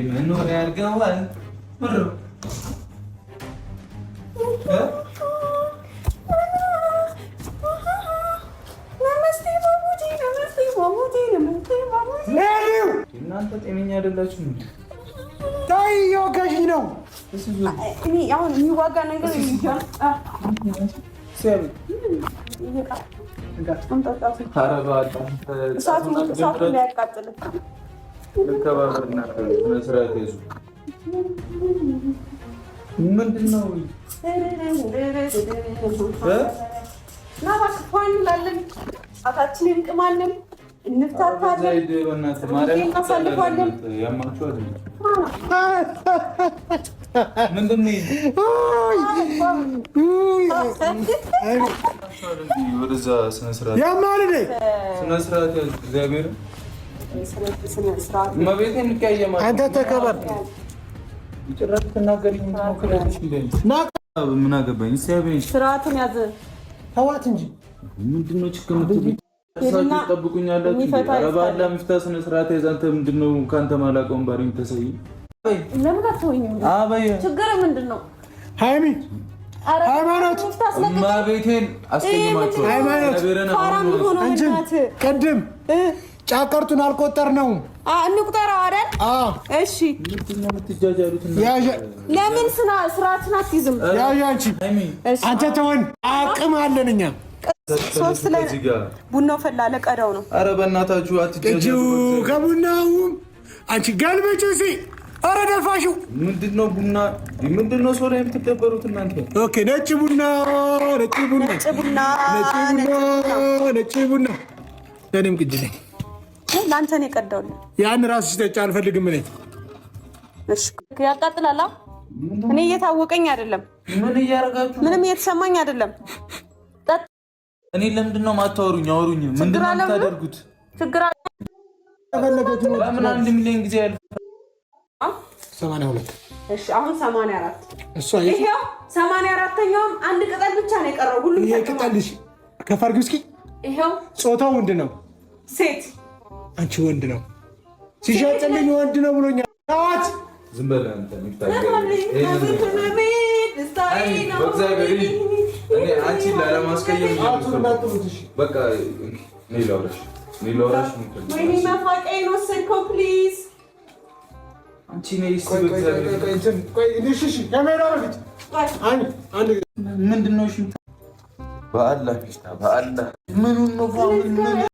መኖር ያርገዋል። እናንተ ጤነኛ አይደላችሁ። ታይ እየወጋሽኝ ነው። እኔ አሁን የሚዋጋ ነገር እሳቱ እንዳያቃጥልህ ምንድን ነው? ና እባክህ ፏ እንላለን፣ ጣታችንን እንቅማለን፣ እንፍታታለን፣ እናሳልፋለን። አንተ ተከበር። ምን አገባኝ? ስርዓቱን ያዝ። ተዋት እንጂ ምንድን ነው ችግር የምትሉኝ? ትጠብቁኛላችሁ? ኧረ በአላህ ሚፍታ ስነ ስርዓት ያዝ። አንተ ምንድን ነው ከአንተ ማላውቀውን ባህሪ የምታሳይኝ? ለምን አትተወኝም? ችግር ምንድን ነው? ሃይሚ ሃይማኖት እመቤቴን አስቀይማችኋለሁ። ሃይማኖት ቅድም ጫቀርቱን አልቆጠርነውም። እንቁጠረው አይደል? እሺ። ለምን ስርዓትን አትይዝም? ያዥ አንቺ አንተ ተወን፣ አቅም አለን እኛ። ሶስት ላይ ቡናው ፈላ፣ ለቀዳው ነው። ኧረ በእናታችሁ አትጃጃሉ። ከቡናውም አንቺ ገልብጪው እስኪ። ኧረ ደፋሽው። ምንድነው ቡና? ምንድነው ሰው ላይ የምትደበሩት እናንተ? okay፣ ነጭ ቡና፣ ነጭ ቡና፣ ነጭ ቡና፣ ነጭ ቡና። ለእኔም ቅጅ ነኝ። ለአንተ ነው የቀዳሁልህ። ያን ራስሽ ጠጪ፣ አልፈልግም እኔ። እሺ፣ ያቃጥላል። እኔ እየታወቀኝ አይደለም። ምን እያደረጋችሁ? ምንም እየተሰማኝ አይደለም። እኔ ለምንድን ነው የማታወሩኝ? አውሩኝ። ምንድን ነው የምታደርጉት? ችግር አለ። ለምን 1 ሚሊዮን ጊዜ ያልፋል? 82። እሺ፣ አሁን 84። እሷ ይሄው 84ኛውም አንድ ቅጠል ብቻ ነው የቀረው። ሁሉም ይሄ ቅጠል ከፍ አድርጊው እስኪ። ይሄው ጾታው ምንድን ነው? ሴት። አንቺ ወንድ ነው ሲሸጥልኝ ወንድ ነው ብሎኛል። ተዋት። ዝም በል አንተ። አንቺን ላለማስቀየም በቃ እኔ ላውራሽ፣ እኔ ላውራሽ። ወይኔ መፋቂያዬን ወሰድከው። please አንቺ ነይ። ምንድን ነው? እሺ በአላህ ፊሽታ በአላህ ምኑን ነው?